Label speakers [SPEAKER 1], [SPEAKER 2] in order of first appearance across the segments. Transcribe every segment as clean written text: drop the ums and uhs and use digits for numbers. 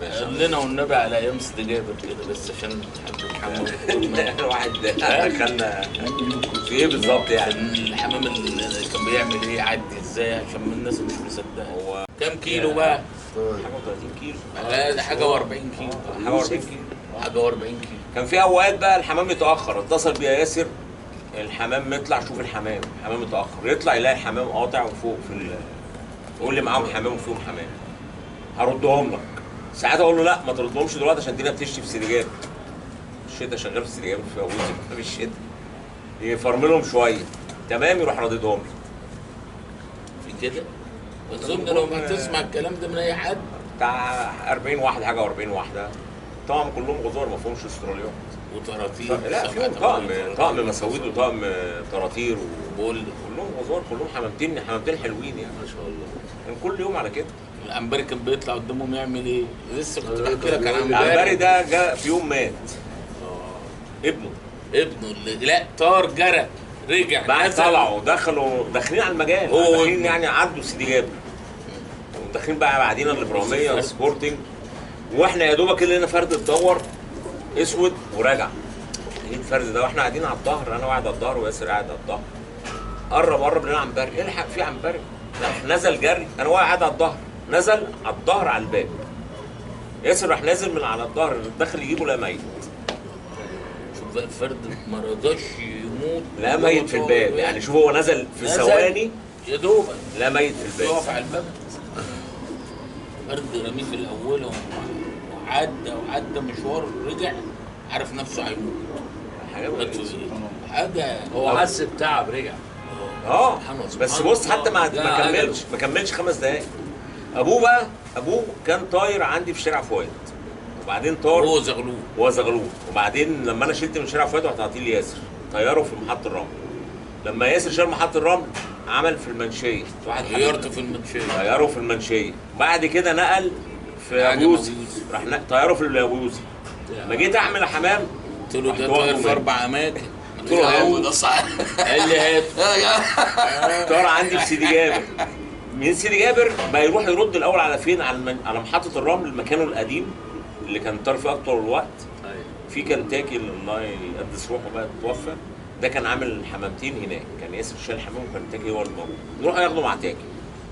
[SPEAKER 1] قال لنا والنبي على ايام سيدي جابر كده بس عشان حد محمد.
[SPEAKER 2] الواحد دخلنا في ايه بالظبط يعني؟
[SPEAKER 1] الحمام اللي كان بيعمل ايه، عدي ازاي، عشان الناس مش مصدقه.
[SPEAKER 2] هو
[SPEAKER 1] كام كيلو بقى؟
[SPEAKER 2] حاجة و30 كيلو.
[SPEAKER 1] لا ده حاجة و40 كيلو.
[SPEAKER 2] حاجة و40 كيلو.
[SPEAKER 1] حاجة و40 كيلو.
[SPEAKER 2] كان في اوقات بقى الحمام يتاخر، اتصل بيا ياسر الحمام يطلع، شوف الحمام، الحمام متاخر، يطلع يلاقي الحمام قاطع وفوق في يقول لي معاهم حمام وفيهم حمام، هردهم لك. ساعات اقول له لا ما تردهمش دلوقتي عشان الدنيا بتشتي في سيدي جابر، الشتا شغال في سيدي جابر في اول في الشتا، يفرملهم شوية تمام يروح رددهم لي.
[SPEAKER 1] في كده اظن لو ما تسمع الكلام ده من اي حد
[SPEAKER 2] بتاع 40 واحدة حاجة و40 واحدة، طقم كلهم غزار ما فيهمش استراليات
[SPEAKER 1] وطراطير.
[SPEAKER 2] لا فيهم طقم مساويد وطقم طراطير
[SPEAKER 1] وبول،
[SPEAKER 2] كلهم غزار، كلهم حمامتين، حمامتين حلوين يعني
[SPEAKER 1] ما شاء الله.
[SPEAKER 2] كان كل يوم على كده.
[SPEAKER 1] العنبري كان بيطلع قدامهم يعمل ايه؟ لسه كنت بحكي لك عن العنبري.
[SPEAKER 2] العنبري ده جاء في يوم مات. ابنه
[SPEAKER 1] اللي لا طار جرى رجع
[SPEAKER 2] بعد طلعوا دخلوا داخلين على المجال، هو داخلين يعني عدوا سيدي جابر وداخلين بقى بعدينا الابراهيمية والسبورتنج، واحنا يا دوبك اللي لنا فرد اتدور اسود وراجع. ايه الفرد ده؟ واحنا قاعدين على الظهر، انا قاعد على الظهر وياسر قاعد على الظهر. قرب لنا عنبري، الحق في عنبري. راح نزل جري، انا قاعد على الظهر، نزل على الظهر على الباب. ياسر راح نازل من على الظهر دخل يجيبه لقى ميت.
[SPEAKER 1] شوف بقى الفرد ما رضاش يموت،
[SPEAKER 2] لا ميت في الباب يعني. شوف هو نزل في ثواني
[SPEAKER 1] يا دوبك
[SPEAKER 2] لا ميت في الباب،
[SPEAKER 1] يقف على الباب. فرد رمية في الاول وعدى وعدى مشوار رجع عارف نفسه هيموت. حاجة
[SPEAKER 3] هو حس بتعب رجع.
[SPEAKER 2] بس بص حتى ما كملش 5 دقايق. ابوه بقى، ابوه كان طاير عندي في شارع فؤاد، وبعدين طار
[SPEAKER 1] هو زغلول،
[SPEAKER 2] وبعدين لما انا شلت من شارع فؤاد رحت عاطيه لياسر، طيارة في محطة الرمل. لما ياسر شال محطة الرمل عمل في المنشيه، واحد
[SPEAKER 1] طيارته في المنشيه،
[SPEAKER 2] طيارة في المنشيه. بعد كده نقل في ابو يوسف، راح طيارة في ابو يوسف. لما جيت اعمل حمام
[SPEAKER 1] قلت له ده طاير في 4 اماكن،
[SPEAKER 2] قلت له هو
[SPEAKER 1] ده صح. قال لي هات.
[SPEAKER 2] طار عندي في سيدي جابر. من سيدي جابر بقى يروح يرد الاول على فين؟ على محطة الرمل، مكانه القديم اللي كان طار فيه اكتر الوقت. في كنتاكي الله يقدس روحه بقى اتوفى، ده كان عامل حمامتين هناك، كان ياسر شال حمام وكنتاكي هو الموجود. نروح ياخدوا مع تاكي،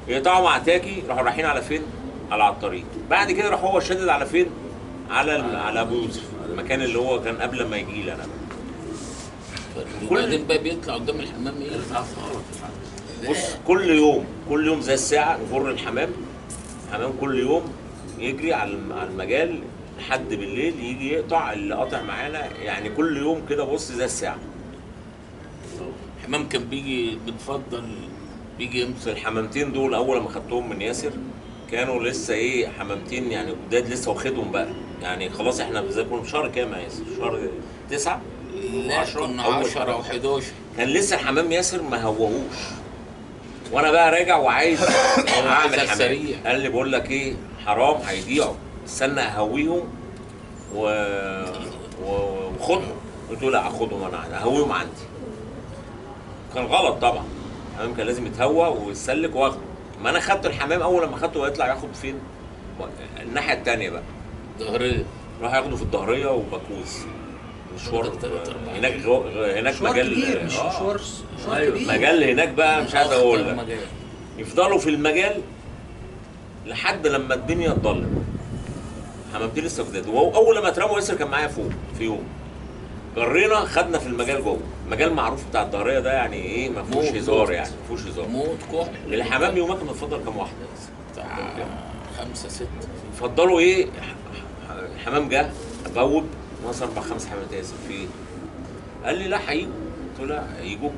[SPEAKER 2] يقطعوا مع تاكي، راحوا رايحين على فين؟ على الطريق. بعد كده راح هو شدد على فين؟ على ابو يوسف، المكان اللي هو كان قبل ما يجي لي انا بقى.
[SPEAKER 1] وبعدين بقى بيطلع قدام الحمام ايه؟
[SPEAKER 2] بص كل يوم، كل يوم زي الساعة نجر الحمام، حمام كل يوم يجري على المجال لحد بالليل يجي يقطع اللي قاطع معانا يعني كل يوم كده. بص زي الساعة.
[SPEAKER 1] الحمام كان بيجي بتفضل بيجي امتى؟
[SPEAKER 2] الحمامتين دول اول ما خدتهم من ياسر كانوا لسه ايه، حمامتين يعني جداد لسه واخدهم بقى يعني خلاص. احنا زي كنا في شهر كام يا ياسر؟ شهر 9؟
[SPEAKER 1] لا كنا 10 و11.
[SPEAKER 2] كان لسه الحمام ياسر ما هوهوش، وانا بقى راجع وعايز اعمل حمام. قال لي بقول لك ايه، حرام هيضيعوا، استنى اهويهم وخدهم. قلت له لا اخدهم انا اهويهم عندي. كان غلط طبعا، الحمام كان لازم يتهوى ويتسلك واخده. ما انا خدت الحمام اول لما خدته هيطلع ياخد فين؟ الناحية الثانية بقى، الظهريه. راح ياخده في الظهريه وبكوز مشوار هناك. هناك مجال
[SPEAKER 4] كبير، مش مشوار كبير،
[SPEAKER 2] مجال هناك بقى مش عايز اقول لك. يفضلوا في المجال لحد لما الدنيا تضلم. حمامتين لسه جداد، وهو اول لما اترموا ياسر كان معايا فوق في يوم، جرينا خدنا في المجال جوه، مجال معروف بتاع الظهريه ده يعني ايه، ما فيهوش هزار يعني، ما فيهوش هزار.
[SPEAKER 1] موت كحل. الحمام
[SPEAKER 2] يومك كان اتفضل كام واحدة؟
[SPEAKER 1] بتاع 5 6.
[SPEAKER 2] فضلوا ايه؟ الحمام جه بوب ناقص 4 5 حمامات ياسر في ايه؟ قال لي لا هيجوا. قلت له لا هيجوا؟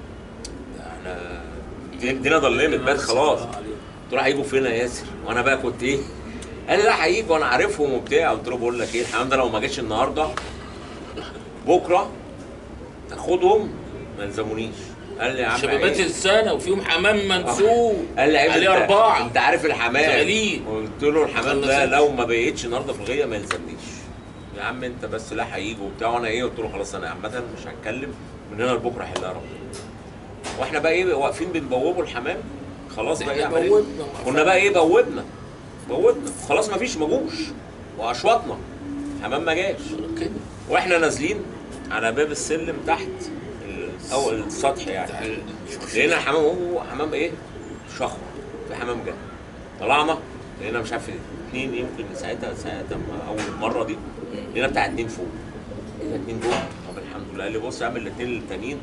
[SPEAKER 2] ده احنا الدنيا ضلمت بقت خلاص. قلت له هيجوا فين يا ياسر؟ وانا بقى كنت ايه؟ قال لي لا هيجوا انا عارفهم وبتاع. قلت له بقول لك ايه، الحمام ده لو ما جاش النهارده بكره تاخدهم ما يلزمونيش. قال لي يا عم
[SPEAKER 1] شبابات السنة وفيهم حمام منسوب.
[SPEAKER 2] قال لي عيب
[SPEAKER 1] عليه 4.
[SPEAKER 2] انت عارف الحمام؟ قلت له الحمام ده لو ما بقيتش النهارده في الغيه ما يلزمنيش. يا عم انت بس لا هيجوا وبتاع. وانا ايه قلت له خلاص انا عامة مش هتكلم من هنا لبكرة حلها ربنا. واحنا بقى ايه واقفين بنبوبوا الحمام خلاص بقى ايه، كنا بقى ايه بوبنا خلاص ما فيش، ما جوش. واشواطنا حمام ما جاش
[SPEAKER 1] كده.
[SPEAKER 2] واحنا نازلين على باب السلم تحت او السطح يعني، لقينا الحمام، هو حمام ايه؟ شخر، في حمام جه. طلعنا لقينا مش عارف 2 يمكن ساعتها ما اول مرة دي لقينا بتاع 2 فوق. لقينا 2 فوق، طب الحمد لله. قال لي بص اعمل الاثنين التانيين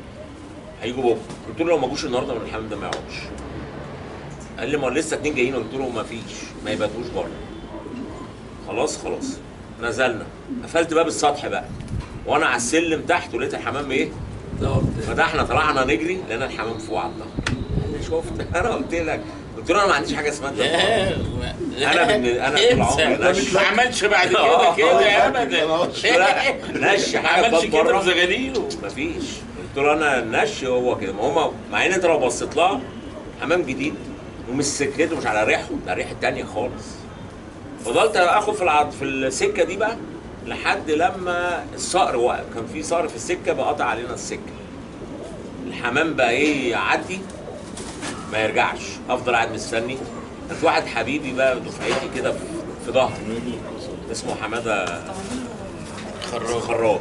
[SPEAKER 2] هيجوا بكره. قلت له لو ما جوش النهارده من الحمام ده ما يقعدش. قال لي ما لسه 2 جايين. قلت له ما فيش، ما يباتوش بره. خلاص خلاص نزلنا، قفلت باب السطح بقى وانا على السلم تحت، ولقيت الحمام ايه؟ فتحنا طلعنا نجري لقينا الحمام فوق على الظهر. قال لي شفت؟ انا قلت لك، قلت له انا ما عنديش حاجة اسمها انا انا طول عمري نش،
[SPEAKER 1] ما عملش بعد كده كده ابدا.
[SPEAKER 2] نش حاجة
[SPEAKER 1] ما عملش كده في زغاليله،
[SPEAKER 2] مفيش. قلت له انا نش هو كده، ما هما مع ان انت لو بصيت لها حمام جديد ومش سكته، مش على ريحه، ده ريحه تانية خالص. فضلت اخد في السكة دي بقى لحد لما الصقر وقف. كان في صقر في السكة بقطع علينا السكة. الحمام بقى ايه يعدي ما يرجعش، افضل قاعد مستني. كان في واحد حبيبي بقى دفعتي كده في ظهري اسمه حمادة خراط،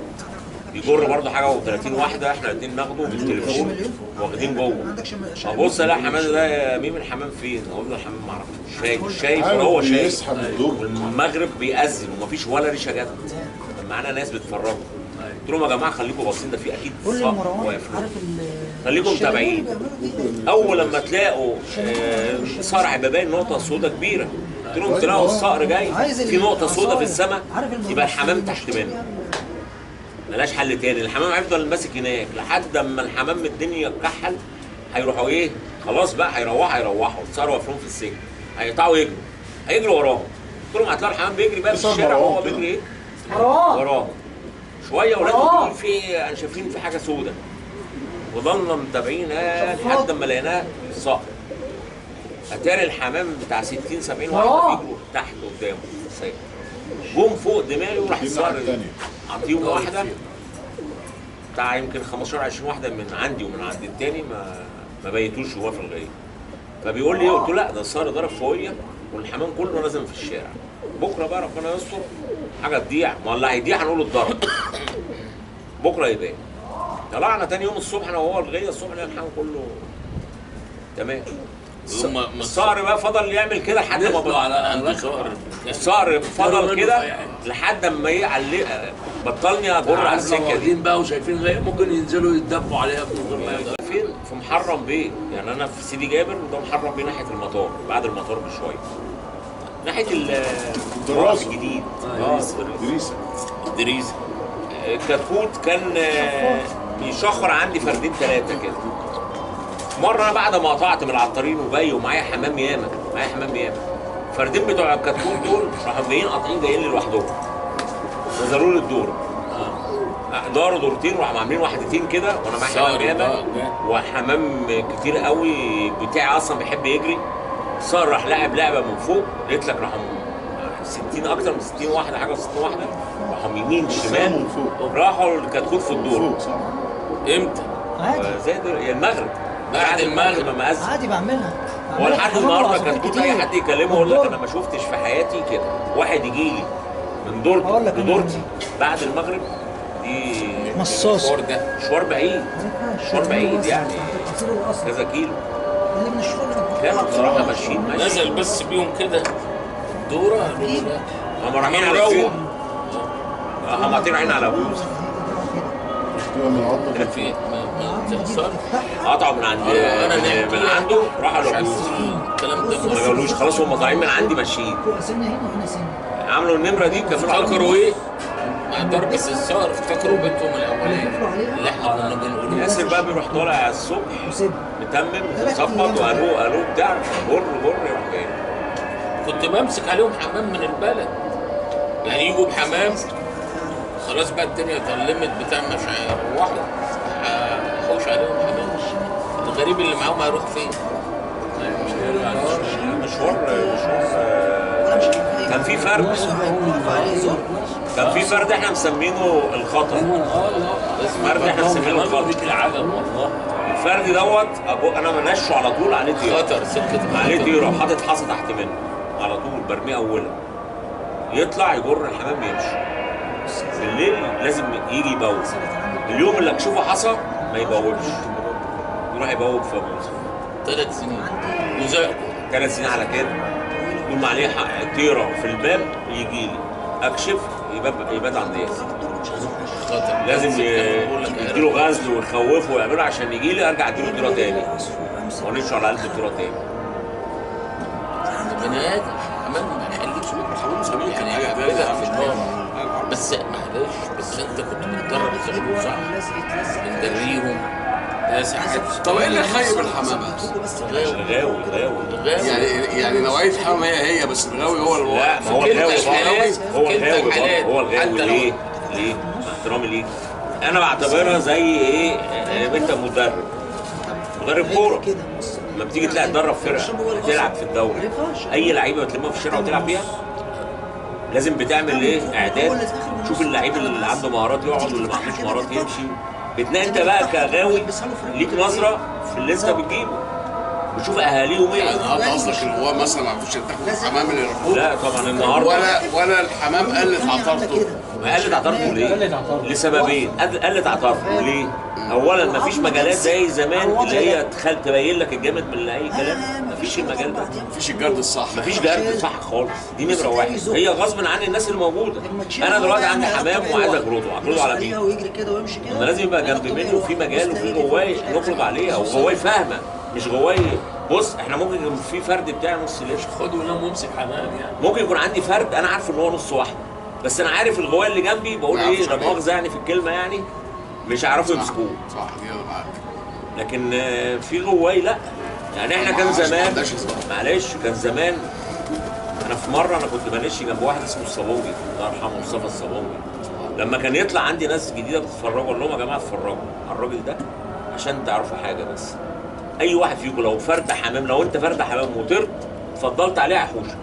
[SPEAKER 2] يجر برضه حاجة و30 واحدة، احنا الاثنين ناخده بالتليفون واخدين جوه. ابص الاقي حمادة ده يا ميم الحمام فين؟ اقول له الحمام ما اعرفش، شايف وهو شايف. والمغرب بيأذن ومفيش ولا ريشه جت، معانا ناس بيتفرجوا. قلت لهم يا جماعة خليكم باصين، ده في اكيد صقر واقف، خليكم متابعين. اول لما تلاقوا صقر هيبقى باين نقطة سودا كبيرة. قلت لهم تلاقوا الصقر جاي في نقطة سودا في السماء، يبقى الحمام تحت منه، ملاش حل تاني. الحمام هيفضل ماسك هناك لحد اما الحمام الدنيا تكحل، هيروحوا ايه؟ خلاص بقى هيروحوا الصقر واقفين في السجن، هيقطعوا يجروا، هيجروا وراهم. قلت لهم هتلاقوا الحمام بيجري بقى في الشارع، وهو بيجري ايه؟ وراهم. شوية ولاد بيقولوا في انا شايفين في حاجة سودة، وضلنا متابعين لحد ما لقيناه الصقر. اتاري الحمام بتاع 60 70 واحدة بيجروا تحت قدامه، جم فوق دماغي وراح الصقر عطيهم واحدة بتاع يمكن 15 20 واحدة من عندي ومن عند التاني، ما بيتوش وهو في الغيط. فبيقول لي ايه؟ قلت له لا ده الصقر ضرب فوقيا والحمام كله لازم في الشارع، بكره بقى ربنا يستر حاجة تضيع، ما اللي هيضيع هنقول اتضرب بكره يبان. طلعنا تاني يوم الصبح انا وهو الغيه الصبح لقينا الحمام كله تمام. الصقر بقى فضل يعمل كده لحد ما
[SPEAKER 1] على
[SPEAKER 2] الصقر فضل كده لحد ما ايه بطلني اجر على السكة دي
[SPEAKER 3] بقى، وشايفين غير ممكن ينزلوا يتدبوا عليها من غير ما يقدروا.
[SPEAKER 2] فين؟ في محرم بيه، يعني انا في سيدي جابر وده محرم بيه ناحية المطار، بعد المطار بشوية ناحية الدراسة الجديد.
[SPEAKER 5] دريسه
[SPEAKER 1] دريسه.
[SPEAKER 2] الكتكوت كان بيشخر عندي فردين ثلاثة كده. مرة انا بعد ما قطعت من العطارين وجاي ومعايا حمام ياما، معايا حمام ياما، الفردين بتوع الكتكوت دول راحوا جايين قاطعين جايين لي لوحدهم، نزلوا لي الدور، داروا دورتين وراحوا عاملين واحدتين كده، وانا معايا حمام ياما وحمام كتير قوي بتاعي اصلا بيحب يجري. الصقر راح لاعب لعبه من فوق، لقيت لك راحوا 60 اكتر من 60 واحدة، حاجة و60 واحدة، راحوا يمين شمال راحوا الكتكوت في الدور.
[SPEAKER 1] امتى؟
[SPEAKER 4] عادي
[SPEAKER 2] زي المغرب،
[SPEAKER 1] بعد المغرب
[SPEAKER 2] ما أذن.
[SPEAKER 4] عادي بعملها.
[SPEAKER 2] هو لحد النهارده كتكوت اي حد يكلمه يقول لك انا ما شفتش في حياتي كده، واحد يجي لي من دورته لدورتي بعد المغرب، دي
[SPEAKER 4] مصاص.
[SPEAKER 2] مشوار بعيد، مشوار بعيد يعني كذا كيلو. كانوا بصراحة ماشيين ماشيين،
[SPEAKER 1] نزل بس بيهم كده دوره،
[SPEAKER 2] هم رايحين على فين؟ هم رايحين على ابو يوسف.
[SPEAKER 1] في
[SPEAKER 2] قطعوا من عند من عنده راحوا لابو يوسف.
[SPEAKER 1] الكلام ده
[SPEAKER 2] ما قالوش خلاص، هم طالعين من عندي ماشيين. عملوا النمرة دي كفروا.
[SPEAKER 1] افتكروا ايه؟ مع ضربة الصقر افتكروا بيتهم الاولاني اللي احنا كنا بنقوله.
[SPEAKER 2] ياسر بقى بيروح طالع الصبح متمم ومظبط وقالوه قالوه بتاع جر جر يروح جاي.
[SPEAKER 1] كنت بمسك عليهم حمام من البلد، يعني يجوا بحمام خلاص بقى الدنيا اتظلمت بتاع مش هيروحوا، هحوش عليهم حمام. الغريب اللي معاهم هيروح فين؟
[SPEAKER 2] مشوار مشوار. كان في فرد، كان في فرد احنا مسمينه الخطر. فرد احنا مسمينه الخطر.
[SPEAKER 1] العالم والله.
[SPEAKER 2] الفرد دوت انا منشه على طول عليه طيره.
[SPEAKER 1] خطر سكة
[SPEAKER 2] عليه طيره وحاطط حصى تحت منه على طول برميه اولها. يطلع يجر الحمام يمشي. بالليل لازم يجي يبوب. اليوم اللي اكشفه حصى ما يبوبش، يروح يبوب في ابو يوسف.
[SPEAKER 1] 3 سنين وزقه
[SPEAKER 2] 3 سنين على كده. يقول ما عليه حق طيره في الباب يجي لي اكشف يبات عند ياسر. لازم يديله غزل ويخوفه ويعمله عشان يجي لي ارجع اديله طيره تاني. ما على قلب طيره تاني.
[SPEAKER 1] بني ادم حمام ما يخليكش يعني يحببك في النار. بس معلش، بس انت كنت بتدرب الزغلول صح؟ بتدريهم ده ساعات.
[SPEAKER 5] طب ايه اللي خيب الحمامة؟
[SPEAKER 2] الغاوي. الغاوي
[SPEAKER 5] يعني نوعية الحمامة هي بس الغاوي هو اللي
[SPEAKER 2] لا ما هو الغاوي، هو الغاوي، هو الغاوي. ليه؟ ليه؟ مع احترامي ليك انا بعتبرها زي ايه؟ انت مدرب كورة، لما بتيجي تلاقي تدرب فرقه تلعب في الدوري، اي لعيبة بتلمها في الشارع وتلعب بيها لازم بتعمل ايه؟ اعداد. تشوف اللعيب اللي عنده مهارات يقعد واللي ما عندوش مهارات يمشي. بتلاقي انت بقى كغاوي ليك نظره في اللي انت بتجيبه، بتشوف اهاليهم ايه.
[SPEAKER 5] يعني النهارده قصدك ان هو مثلا ما عرفوش يرتاحوا في الحمام اللي يربوه؟
[SPEAKER 2] لا طبعا النهارده
[SPEAKER 5] ولا الحمام قلت عطارته.
[SPEAKER 2] ما قلت عطارته ليه؟ لسببين. قلت عطارته ليه؟ اولا ما فيش مجالات زي زمان اللي هي تبين لك الجامد من اي كلام، ما فيش المجال ده،
[SPEAKER 5] ما فيش الجرد الصح،
[SPEAKER 2] ما فيش جرد صح خالص. دي نمره واحد، هي غصب عن الناس الموجودة. انا دلوقتي عندي حمام وعايز اجرده، اجرده على مين؟ انا لازم يبقى جنب منه في مجال وفي غواية نخرج عليها، وغوايه فاهمه، مش غواية. بص احنا ممكن يكون في فرد بتاعي نص لتر،
[SPEAKER 3] خد ونام وامسك حمام يعني.
[SPEAKER 2] ممكن يكون عندي فرد انا عارف ان هو نص واحد، بس انا عارف الغواية اللي جنبي بقول ايه، لا مؤاخذة يعني في الكلمة، يعني مش هيعرفوا يمسكوه.
[SPEAKER 5] صح، دي انا معاك.
[SPEAKER 2] لكن في غواية لا، يعني احنا كان زمان، معلش كان زمان، انا في مرة انا كنت بنشي جنب واحد اسمه الصابونجي، الله يرحمه مصطفى الصابونجي. لما كان يطلع عندي ناس جديدة بتتفرجوا، اقول لهم يا جماعة اتفرجوا على الراجل ده عشان تعرفوا حاجة. بس اي واحد فيكم لو فرد حمام، لو انت فرد حمام وطرت اتفضلت عليه هيحوشك.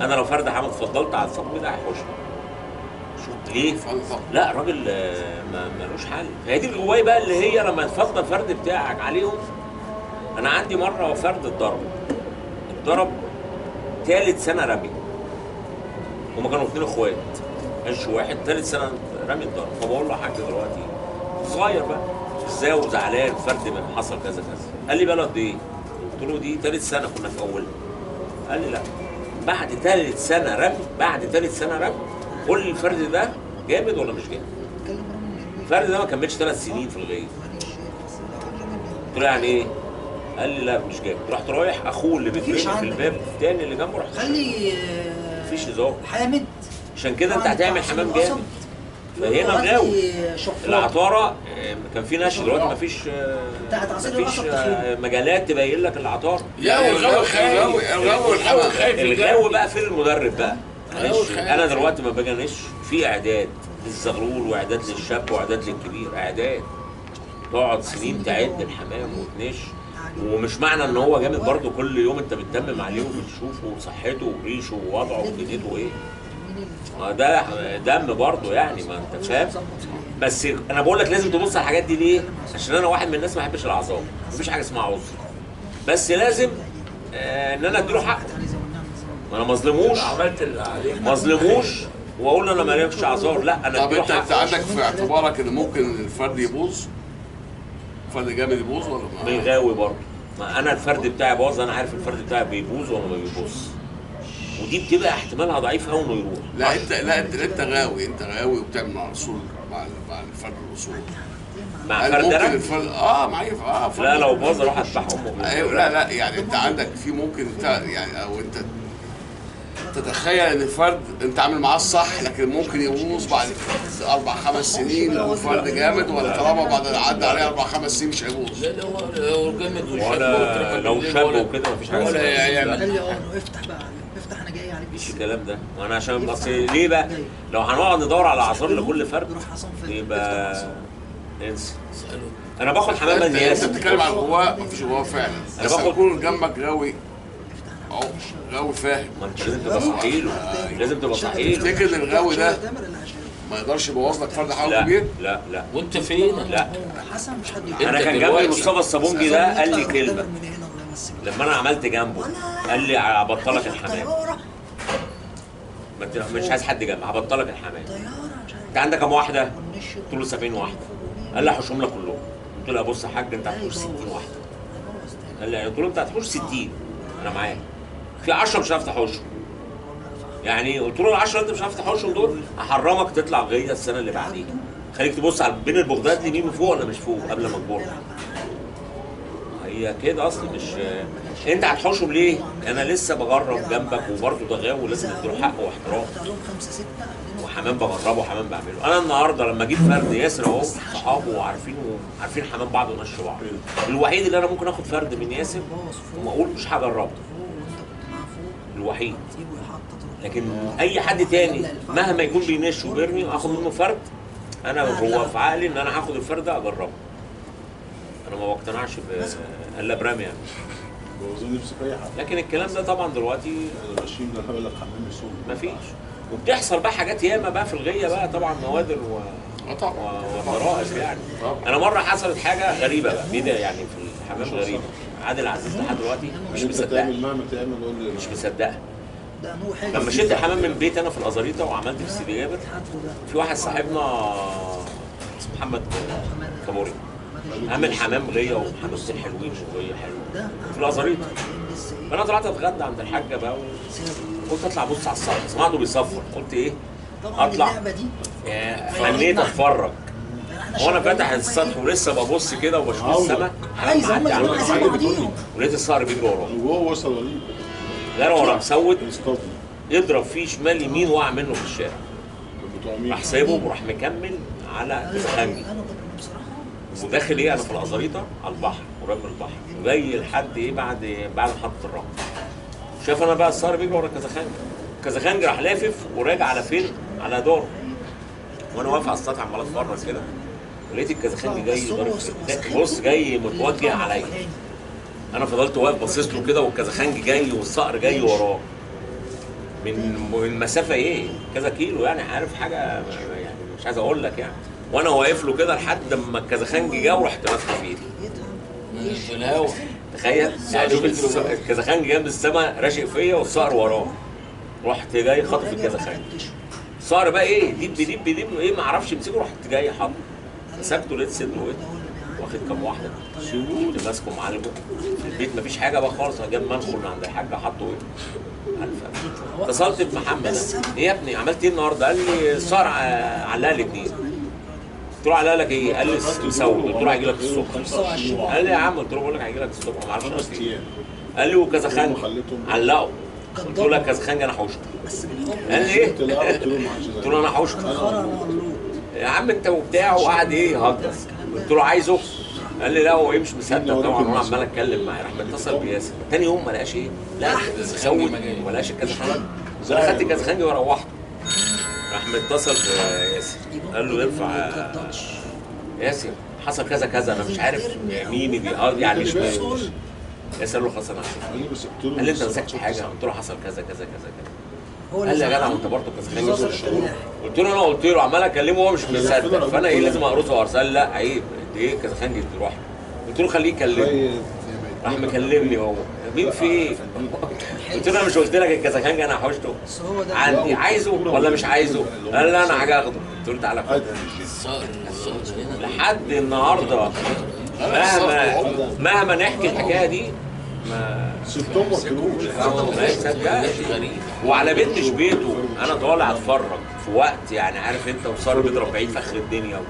[SPEAKER 2] انا لو فرد حمام اتفضلت على الصابونجي ده هيحوشك. شوف ليه؟ لا راجل ملوش حل. هي دي الغواية بقى اللي هي لما تفضل فرد بتاعك عليهم. انا عندي مرة فرد اتضرب ثالث سنة رمي، هما كانوا 2 اخوات، كانش واحد، ثالث سنة رمي اتضرب. فبقول له يا حاج دلوقتي صغير بقى ازاي وزعلان، فرد من حصل كذا كذا. قال لي بقى له قد ايه؟ قلت له دي ثالث سنة كنا في اولها. قال لي لا، بعد ثالث سنة رمي، بعد ثالث سنة رمي قول لي الفرد ده جامد ولا مش جامد؟ الفرد ده ما كملش 3 سنين في الغيط. قلت له يعني ايه؟ قال لي لا مش جامد. رحت رايح اخوه اللي بيترمي في الباب الثاني اللي جنبه، رحت
[SPEAKER 4] خلي
[SPEAKER 2] مفيش هزار
[SPEAKER 4] حامد.
[SPEAKER 2] عشان كده انت هتعمل حمام جامد. فهنا غاوي العطاره. كان في نشر، دلوقتي مفيش، مفيش مجالات تبين لك العطاره.
[SPEAKER 5] لا والغاوي خايف، الغاوي خايف.
[SPEAKER 2] الغاوي بقى فين المدرب بقى؟ معلش انا دلوقتي ما باجي انش في اعداد للزغلول واعداد للشاب واعداد للكبير، اعداد تقعد سنين تعد الحمام وتنش. ومش معنى ان هو جامد برضه كل يوم انت بتتمم عليه وبتشوفه وصحته وريشه ووضعه ودنيته ايه، ما ده دم برضه يعني، ما انت فاهم. بس انا بقول لك لازم تبص على الحاجات دي ليه؟ عشان انا واحد من الناس ما بحبش العظام، مفيش حاجة اسمها عذر، بس لازم ان انا اديله حقه. ما انا ما اظلموش،
[SPEAKER 3] عملت اللي عليك،
[SPEAKER 2] ما اظلموش واقول انا مالكش اعذار، لا انا.
[SPEAKER 5] طب انت عندك في اعتبارك ان ممكن الفرد يبوظ؟ فرد جامد يبوظ ولا ما؟
[SPEAKER 2] بيغاوي برضه. ما انا الفرد بتاعي باظ، انا عارف الفرد بتاعي بيبوظ ولا ما بيبوظ، ودي بتبقى احتمالها ضعيف قوي انه يروح.
[SPEAKER 5] لا انت، لا انت غاوي، انت غاوي وبتعمل مع الاصول، مع الفرد الاصول،
[SPEAKER 2] مع فرد انا؟
[SPEAKER 5] الفرد معايا
[SPEAKER 2] فرد. لا لو باظ اروح اذبح امه.
[SPEAKER 5] ايوه لا لا يعني انت عندك في ممكن انت يعني، او انت تتخيل ان الفرد انت عامل معاه الصح لكن ممكن يبوظ بعد 4 5 سنين لو فرد جامد، ولا طالما بعد عدى عليه 4 5 سنين مش هيبوظ؟
[SPEAKER 1] لا لا هو جامد
[SPEAKER 2] وشاب، لو شاب وكده مفيش حاجة
[SPEAKER 1] ولا يعمل.
[SPEAKER 4] قال لي افتح بقى، افتح انا جاي عليك.
[SPEAKER 2] مفيش الكلام ده. وانا عشان بس ليه بقى؟ لو هنقعد ندور على اعذار لكل فرد يبقى انسى. انا باخد حمام النياس.
[SPEAKER 5] انت بتتكلم على الغواء، مفيش غواء فعلا.
[SPEAKER 2] انا
[SPEAKER 5] بس
[SPEAKER 2] باخد
[SPEAKER 5] يكون جنبك غاوي او غاوي فاهم.
[SPEAKER 2] ما انت لازم تبقى صحيله، لازم تبقى صحيله.
[SPEAKER 5] تفتكر ان الغاوي ده ما يقدرش يبوظ لك فرد حمام كبير؟
[SPEAKER 2] لا لا.
[SPEAKER 1] وانت فين؟
[SPEAKER 2] لا
[SPEAKER 4] حسن مش حد.
[SPEAKER 2] انا كان جنبي مصطفى الصابونجي ده قال لي كلمة لما انا عملت جنبه، قال لي هبطلك الحمام. مش عايز حد جنبي، هبطلك الحمام.
[SPEAKER 4] طيارة مش عارف
[SPEAKER 2] انت عندك كام واحدة؟
[SPEAKER 4] والنش
[SPEAKER 2] قلت له 70 واحدة. قال لي هحوشهم لك كلهم. قلت له بص يا حاج انت هتحوش 60 واحدة.
[SPEAKER 4] هيبوظ تاني.
[SPEAKER 2] قال لي قلت له انت هتحوش 60 انا معاك. في 10 مش هتعرف تحوشهم. يعني قلت له ال 10 انت مش عارف تحوشهم دول هحرمك تطلع غيه السنة اللي بعديها. خليك تبص على بين البغداد مين فوق ولا مش فوق قبل ما تبور. هي كده اصلا مش انت هتحوشهم ليه؟ انا لسه بجرب جنبك وبرده ده غاوي ولازم اديله حقه واحترامه.
[SPEAKER 4] قطع لهم 5 6
[SPEAKER 2] وحمام بجربه وحمام بعمله. انا النهارده لما اجيب فرد ياسر اهو صحابه وعارفينه عارفين حمام بعض ونش بعض. الوحيد اللي انا ممكن اخد فرد من ياسر واقول مش هجربه
[SPEAKER 4] فوق وانت كنت معاه فوق
[SPEAKER 2] الوحيد.
[SPEAKER 4] تجيبه يحطط
[SPEAKER 2] لكن اي حد تاني مهما يكون بينش وبيرمي اخد منه فرد، انا هو في عقلي ان انا هاخد الفرد ده اجربه. انا ما بقتنعش الا برامي يعني.
[SPEAKER 6] بوظوا نفسي في اي حد.
[SPEAKER 2] لكن الكلام ده طبعا دلوقتي
[SPEAKER 6] ماشيين ده هقول لك حمام يصوم
[SPEAKER 2] مفيش. وبتحصل بقى حاجات ياما بقى في الغيه بقى طبعا نوادر
[SPEAKER 5] طبعا
[SPEAKER 2] وطرائف يعني. انا مرة حصلت حاجة غريبة بقى بيدا يعني في الحمام غريبة. عادل عزيز لحد دلوقتي مش
[SPEAKER 6] انت
[SPEAKER 2] مصدقها،
[SPEAKER 6] تعمل مهما تعمل قول لي
[SPEAKER 2] مش مصدقها.
[SPEAKER 4] ده نوع حاجة
[SPEAKER 2] لما شلت الحمام من البيت انا في الازاريطه وعملت في سيدي جابر، في واحد صاحبنا اسمه محمد كابوري عامل حمام غيه وحمامتين حلوين وغيه حلوة في الازاريطه. فانا طلعت اتغدى عند الحاجة بقى وقلت اطلع ابص على السطح، سمعته بيصفر قلت ايه؟
[SPEAKER 4] طبعا
[SPEAKER 2] اطلع.
[SPEAKER 4] اللعبة دي
[SPEAKER 2] فنيت اتفرج
[SPEAKER 4] احنا
[SPEAKER 2] وانا
[SPEAKER 4] شغالين
[SPEAKER 2] فاتح
[SPEAKER 4] هما
[SPEAKER 2] السطح
[SPEAKER 4] إيه؟
[SPEAKER 2] ولسه ببص كده وبشوف السما
[SPEAKER 4] عايز هم
[SPEAKER 2] معدي على
[SPEAKER 4] يكونوا عايزين
[SPEAKER 2] الوش.
[SPEAKER 4] بعضيهم.
[SPEAKER 2] ولقيت الصقر بيجري وراه،
[SPEAKER 6] وهو وصل وليد
[SPEAKER 2] جرى ورا مسود
[SPEAKER 6] يصطادني
[SPEAKER 2] يضرب فيه شمال يمين وقع منه في الشارع.
[SPEAKER 6] بتوع مين؟
[SPEAKER 2] راح سايبه وراح مكمل على كازاخانجي
[SPEAKER 4] انا كنت بصراحة
[SPEAKER 2] وداخل ايه انا في الازاريطه على البحر قريب من البحر وجاي لحد ايه بعد محطة الرمل. شاف انا بقى الصقر بيجري ورا كازاخانجي، كازاخانجي راح لافف وراجع على فين؟ على داره. وانا واقف على السطح عمال اتفرج كده ولقيت الكازاخانجي جاي ضارب بص جاي متوجه عليا. انا فضلت واقف باصص له كده والكازاخانجي جاي والصقر جاي وراه من مسافة ايه كذا كيلو يعني، عارف حاجة يعني مش عايز اقول لك يعني. وانا واقف له كده لحد ما الكازاخانجي جه ورحت ماسكه في ايدي.
[SPEAKER 1] في الهوا.
[SPEAKER 2] تخيل يعني شوف الكازاخانجي جنب السما راشق فيا والصقر وراه. رحت جاي خاطف الكازاخانجي. الصقر بقى ايه دب دب دب ايه ما اعرفش امسكه، رحت جاي حاطه مسكته لقيت صدره ايه واخد كام واحدة. كنت ماسكه معالجة في البيت مفيش حاجة بقى خالص. جاب منخل من عند الحاجة حطه ايه الف. اتصلت بمحمد ايه يا ابني عملت ايه النهارده؟ قال لي الصقر علق لي اتنين. قلت له علق لك ايه؟ قال لي مسود. قلت له هيجي لك الصبح. قال لي يا عم قلت له بقول لك هيجي لك الصبح ما اعرفش
[SPEAKER 6] خمس
[SPEAKER 2] قصدي ايه.
[SPEAKER 6] ايام
[SPEAKER 2] قال لي وكازاخانجي علقه. قلت له لا كازاخانجي انا حوشته.
[SPEAKER 4] بس بالحب.
[SPEAKER 2] قال لي ايه؟
[SPEAKER 6] قلت له قلت له ما عادش
[SPEAKER 2] قلت له انا حوشته
[SPEAKER 4] خرا مولود.
[SPEAKER 2] يا عم انت وبتاع وقعد ايه يهجس. قلت له عايزه؟ قال لي لا هو ايه مش مصدق طبعا. وانا عمال اتكلم معاه راح متصل بياسر تاني يوم ما لقاش ايه؟ لا مسود ما لقاش الكازاخانجي. انا خدت الكازاخانجي وروحته. راح متصل بياسر قال له ارفع ياسر حصل كذا كذا انا مش عارف مين دي يعني مش ياسر قال له خلاص انا هشوف.
[SPEAKER 6] قال لي بس قلت له
[SPEAKER 2] قال لي انت مسكت حاجة؟ قلت له حصل كذا كذا كذا كذا.
[SPEAKER 4] هو
[SPEAKER 2] قال لي يا جدع انت برضه كازاخانجي. قلت له انا قلت له عمال اكلمه وهو مش مصدق فانا ايه لازم اقرصه قرص. قال لا عيب دي ايه كازاخانجي تروح له. قلت له خليه يكلمني. راح مكلمني هو مين في ايه؟ قلت له انا مش قلت لك الكازاخانجي انا حوشته
[SPEAKER 4] بس هو ده
[SPEAKER 2] عندي عايزه ولا مش عايزه؟ قال لا انا حاجة اخده. قلت له تعالى خد.
[SPEAKER 1] الصقر هنا
[SPEAKER 2] لحد النهارده مهما نحكي الحكاية دي ما
[SPEAKER 6] سبتهم ما
[SPEAKER 2] ما يصدقش.
[SPEAKER 1] غريب.
[SPEAKER 2] وعلى بيت مش بيته انا طالع اتفرج في وقت يعني عارف انت وصار بيضرب بعيد في اخر الدنيا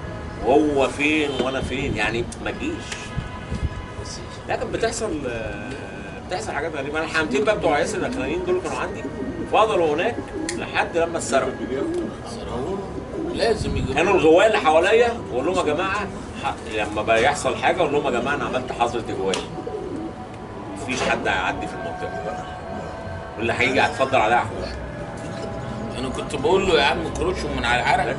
[SPEAKER 2] وهو فين وانا فين يعني ما تجيش. لكن بتحصل حاجات غريبة. انا الحمامتين بقى بتوع ياسر الاخرانيين دول كانوا عندي فضلوا هناك لحد لما اتسرقوا.
[SPEAKER 1] لازم يجيبوا
[SPEAKER 2] كانوا الغواية اللي حواليا واقول لهم يا جماعة لما بقى يحصل حاجة اقول لهم يا جماعة انا عملت حظر تجوال مفيش حد هيعدي في المنطقة واللي هيجي هيتفضل عليا هحوشه.
[SPEAKER 1] انا كنت بقول له يا عم كروشه من على العرق.